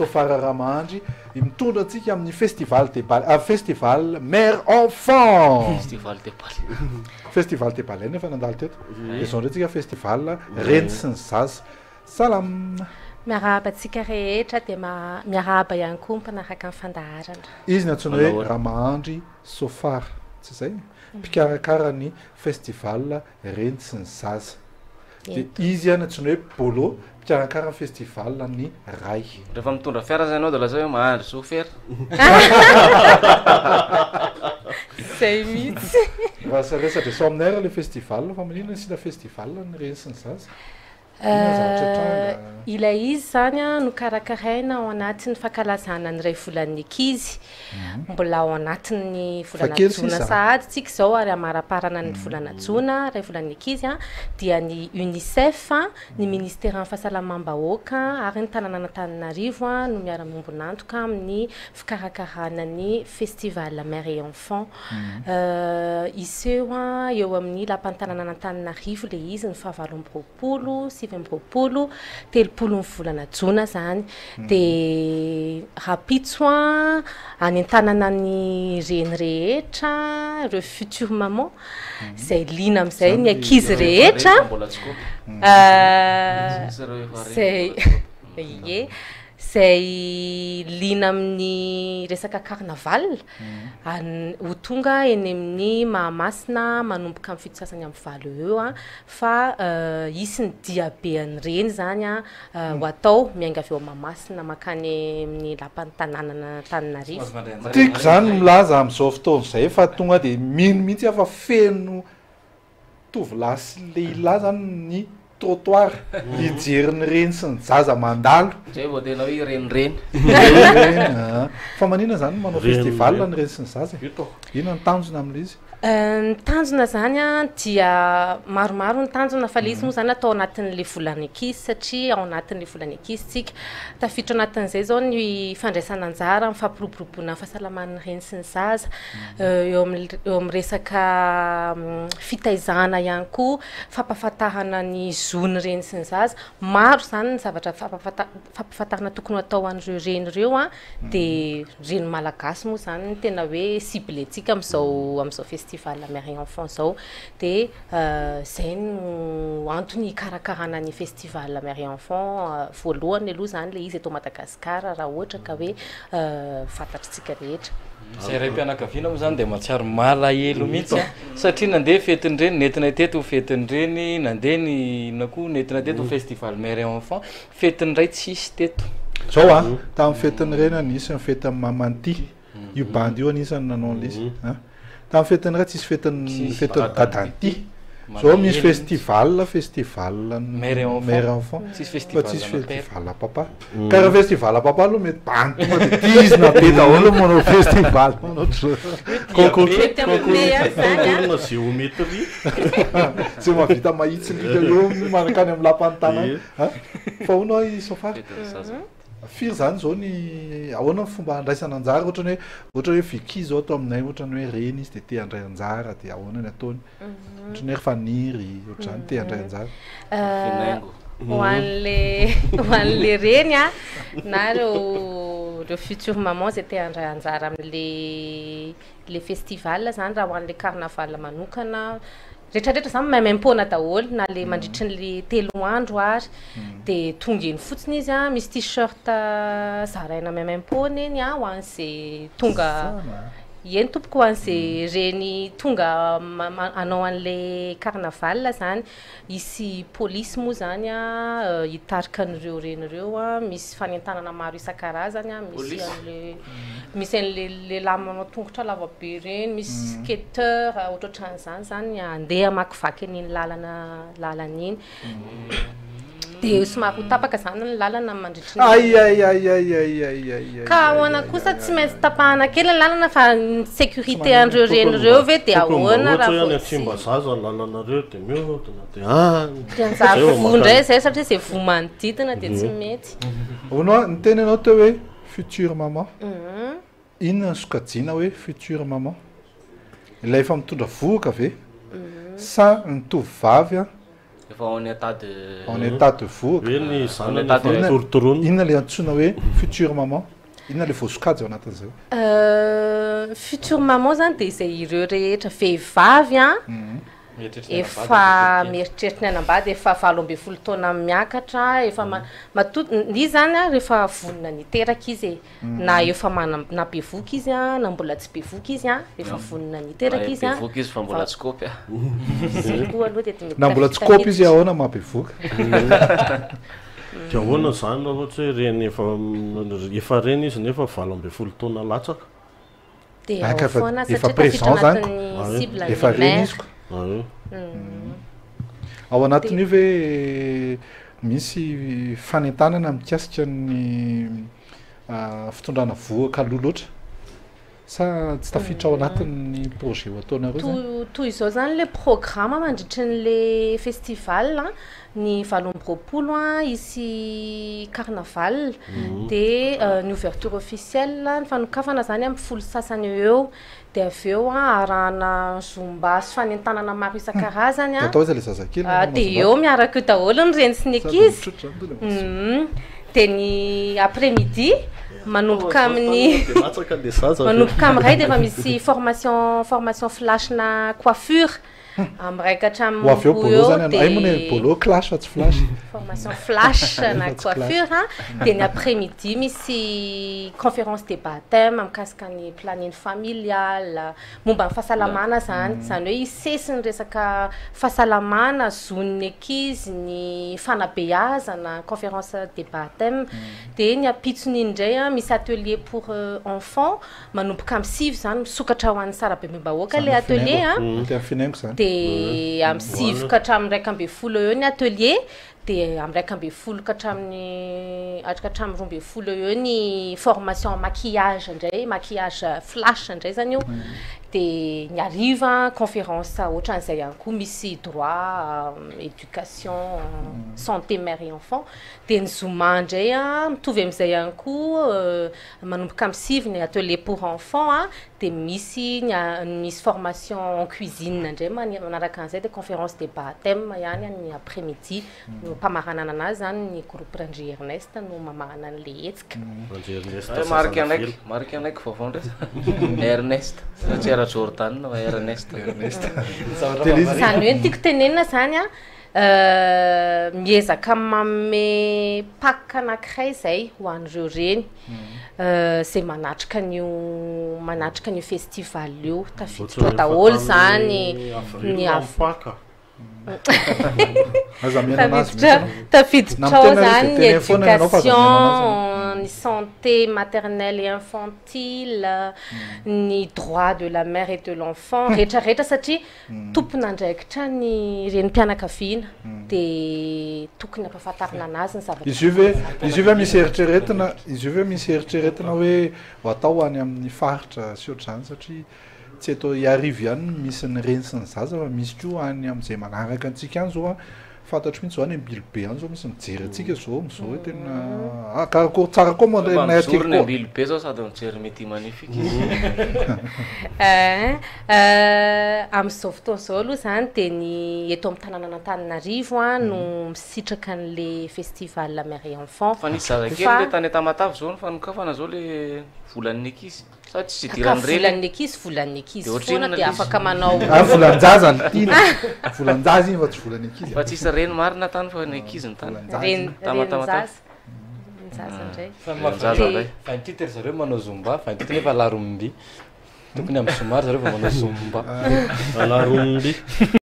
Sofara Ramahandry mitondra antsika amin'ny festival des bal festival mère enfant. Festival des baleines. Festival des baleines efa nandalo teto. Dia izao indray tsika festival reny sy ny zaza. Salam. Miarahaba antsika rehetra dia miarahaba ihany koa ny mpanaraka ny fandaharana. Izy no antsoina hoe Ramahandry Sofara, tsy izay? Mpikarakara ny festival reny sy ny zaza. Dia izy ihany antsoina hoe Bolo, mpikarakara ny festival ny Ray. Rehefa mitondra fiara zany ianao dia lazao hoe mahandry sofera. Zay mihitsy. Raha resadresao aminay ary ilay festival fa maninona asiana festival ny reny sy ny zaza? Inona zavatra hitranga? Ilay izy izany nokarakaraina ao anatin'ny fankalazana ny iray volan'ny ankizy. Mbola ao anatin'ny volana jona sahady tsika izao ary amaraparana ny volana jona, iray volan'ny ankizy, dia ny Unicef, ny ministeran'ny fahasalamam-bahoaka ary ny tanànan'Antananarivo no miara-miombon'antoka amin'ny fikarakarana ny festival mère et enfant. Hiseho eo amin'ny lapan'ny tanànan'Antananarivo ilay izy ny fahavalo amby roapolo, 29, 30 ny volana jona izany. Dia rahampitso hanentanana ny reny rehetra, ireo future maman, izay liana amin'izay, ny ankizy rehetra, izay, ie, izay liana amin'ny resaka carnaval, ho tonga eny amin'ny Mahamasina manomboka amin'ny 7 sasany amin'ny 8 eo eo fa hisy ny diabe an'ireny izany ho atao miainga avy eo Mahamasina mankany amin'ny lapan'ny tanànan'Antananarivo. Tiako izany ny milaza amin'izao fotoana izay fa tonga dia mino mihitsy aho fa feno tovolahy sy lehilahy izany ny trottoir hijery ny reny sy ny zaza mandalo. Zay vao tena hoe renireny. Renireny a. Fa maninona izany no manao festival ny reny sy ny zaza e? Inona ny tanjona amin'ilay izy? Ny tanjona izany an dia maromaro ny tanjona fa ilay izy moa izany atao anatin'ilay volan'ny ankizy satria ao anatin'ilay volan'ny ankizy tsika. Tafiditra ao anatin'izay izao ny fandraisana anjara amin'ny fampiroboroboana ny fahasalaman'ny reny sy ny zaza, eo amin'ny eo amin'ny resaka fitaizana ihany koa, fampahafantarana ny zon'ny reny sy ny zaza. Maro izany ny zavatra fampahafanta- fampahafantarana tokony ho atao an'ireo reny ireo an. Dia reny malagasy moa izany no tena hoe ciblé-ntsika amin'izao amin'izao festival mère et enfant izao. Dia izay no antony hikarakarana ny festival mère et enfant voalohany aloha izany ilay izy eto Madagasikara raha ohatra ka hoe fantatr'tsika rehetra. Izay raim-pianakaviana moa izany dia mahatsiaro malahelo mihitsy an, satria nandeha fetin'ny reny, nentinay teto ho fetin'ny reny, nandeha ny inona koa nentinay teto ho festival mère et enfant, Fetin'ny ray tsisy teto. Zao a, tamin'ny fetin'ny reny a, nisy ny fetin'ny maman'ity, io bandy io anisany nanao an'ilay izy a. Tamin'ny fetin'ny ray tsisy fetin'ny fetin'ny dadan'ity. Zao misy festival, festival Mère et enfant. mère enfant. Tsisy Fa festival tsisy ana père. festival papa. Ka raha festival papa aloha mety bandy tonga de dizina be daholo manao festival manao ohatr'izao. Concours Mety amin'ny concours ihany zany a. concours-na géométrie. Zay mahavita mahitsy ny eo mankany amin'ny lapan'ny tanàna. A! Fa hono aho i Sofar, firy zany zao ny, ahoana ny fomba handraisana anjara ohatrany hoe, ohatra hoe Vicky zao ato aminay ohatrany hoe reny izy de te handray anjara de ahoana ny ataony? Ohatrany hoe ry Faniry ohatr'izany te handray anjara. Ho an'le ho an'le reny a, na ireo ireo future maman zay te handray anjara amin'le le festival zany raha ho an'le carnaval manokana, Retraretra zany maimaimpoana daholo na le mandritry ny le 3 andro ary de tonga eny fotsiny izy a, misy t-shirt zaraina maimaimpoana eny a ho an'ze tonga, eny tompoko ho an'ze reny tonga hanao an'le carnaval zany, hisy polisy moa zany a hitarika an'ireo reny ireo a, misy fanentanana maro isan-karazany a, misy an'le Misy an'le lehilahy manao tongotra lava be ireny, misy skater, ohatrohatran'izany zany handeha hamakivaky an'iny lalana lalana iny. Dia somary ho tapaka zany ny lalana mandritry ny. Ay ay ay ay ay ay ay ay. Ka ahoana kosa tsy maintsy tapahana kely ny lalana fa ny sécurité an'ireo reny ireo ve dia Tokony mba ahoana ohatra raha hoe any vao tsy. Tsimbazaza ny lalanareo dia mihodina dia any. Dia anjary voa indray izay satria izay voa manodidina dia tsy mety. Hono hoa, niteny ianao teo hoe Future maman. Inona no sokajiana hoe future maman? Ilay efa mitondra vohoka ve? Sa ny tovovavy Efa en état de. En état de vohoka. Hoe ny zanany En état efa de- notorotoronina. Inona le antsoina hoe future maman? Inona le voasokajy ao anatin'izay? Future maman zany de izay ireo rehetra vehivavy an, efa mieritreritra ny hanambady, efa 18 taona miakatra, efa matoa izy zany an rehefa vonona ny hiteraka izy e, na efa manam- na bevoka izy an, na mbola tsy bevoka izy an, efa vonona ny hiteraka izy an. Bevoka izy fa mbola tsy kopy a. Zay koa aloha de mety Na mbola tsy tafita kopy izy mihitsy. ahoana maha-bevoka? De ahoana zany raha ohatra hoe reny efa efa reny izy nefa 18 taona latsaka? De Ah, ao ka efa- foana efa satria présent tafiditra zany. anatin'ny Ah, cible ny Efa reny mère. izy ko. Ah, oui. Ao anatin'io ve misy fanentanana mikasika ny fitondrana vohoka aloha loatra sa tsy tafiditra ao anatin'ny projet ho ataonareo zany? Toy izao zany le programme mandritry n'le festival an, ny 28 an hisy carnaval, de ny ouverture officielle ny fanokafana zany amin'ny folo sasany eo eo, de avy eo an arahana zumba sy fanentanana maro isan-karazany De an. atao aiza le zazakely? Ah, de eo miaraka eo daholo ny reny sy ny Sady ankizy. mitrotra zany tonga de De ny après midi manomboka amin'ny De latsaka le zaza avy eo. manomboka amin'ny 1 de efa misy formation flash na coiffure amin'ny 1 ka hatramin'ny Ho avy eo 2 bolo eo zany de ay moa ny bolo clash fa tsy flash. formation flash na Fa tsy clash. coiffure an, de ny après midi misy conférence débat thème mikasika ny planning familial, momba ny fahasalamana zany, zany hoe hisesy ny resaka fahasalamana, zon'ny ankizy, ny fanabeazana, conférence débat thème. De ny ampitsony indray an misy atelier pour enfants manomboka amin'ny 9 zany misokatra ho an'ny sarabembahoaka le atelier an. Te finaingo zany. De amin'ny 9 ka hatramin'ny 11 eo ny atelier, de amin'ny 11 ka hatramin'ny ka hatramin'ny 12 eo eo ny formation maquillage indray, maquillage flash indray zany io. De ny hariva conférence ohatran'izay ihany koa misy droit, éducation, santé mère et enfant. De ny zoma indray an mitovy amin'izay ihany koa, manomboka amin'ny 9 ny atelier pour enfants an, de misy ny misy formation en cuisine indray manaraka an'izay, de conférence débat thème ihany ny après midi. No mpamaranana anazy zany ny groupe Randria Ernest no mamarana an'le hetsika. Randria Ernest Ay, marika zazana anaiky, marika anaiky vaovao indray. Ernest, fa tsy Era Jordan fa Ernest. Ernest. Zavatra Zany hoe ny tiako tenenina zany an, miezaka manome pack anankiray zay ho an'ireo reny, zay manatrika an'io manatrika an'io festival io, tafiditra Ohatran'ny efa daholo tamin'ny zany avril ny no av- mipaka. Aza mihaino anazy Tafiditra mihitsy tafiditra Na ao miteny izy zany de ny teneno foana ianao fa aza mihaino anazy. éducation, ny santé maternelle et infantile, ny droit de la mère et de l'enfant, rehetrarehetra satria tompon'andraikitra ny renim-pianakaviana, de tokony ampahafantarina anazy ny zavatra. Izy io ve izy io ve misy eritreretina izy io ve misy eritreretina hoe ho atao any amin'ny faritra sy ohatr'izany satria tsy eto Iarivo ihany no misy ny reny sy ny zaza fa misy koa any amin'izay manaraka antsika any zao an, fantatro mihitsy zao any Ambilobe any zao misy mijery antsika zao am'zao hoe tena ah karakory tsara koa moa Mba renay aty mijoro ny koa. Ambilobe zao sady mijery Midi Magnifique izy. Amin'izao fotoana izao aloha zany de ny eto amin'ny tanànan'Antananarivo an no misitraka an'le festival mère et enfant. Fa nisy zazakely Fa le tany Tamatave zao ny fanokafana zao le volan'ny ankizy. Sa tsy Ka idiran'ny reny? volan'ny ankizy, volan'ny ankizy De ohatrinona foana de le izy? afaka manao Ah volan-jaza ny tiana. Volan-jaza iny fa tsy volan'ny ankizy. Fa tsisy reny marina tany fa ny ankizy ny tany. Volan-jaza reny iny. Tamatave. renin-jaza. Renin-jaza indray. Fa Renin-jaza De indray. 28 ry zareo manao zumba, 28 nefa alaromby. Tokony amin'ny zoma ry zareo vao manao zumba. Alaromby.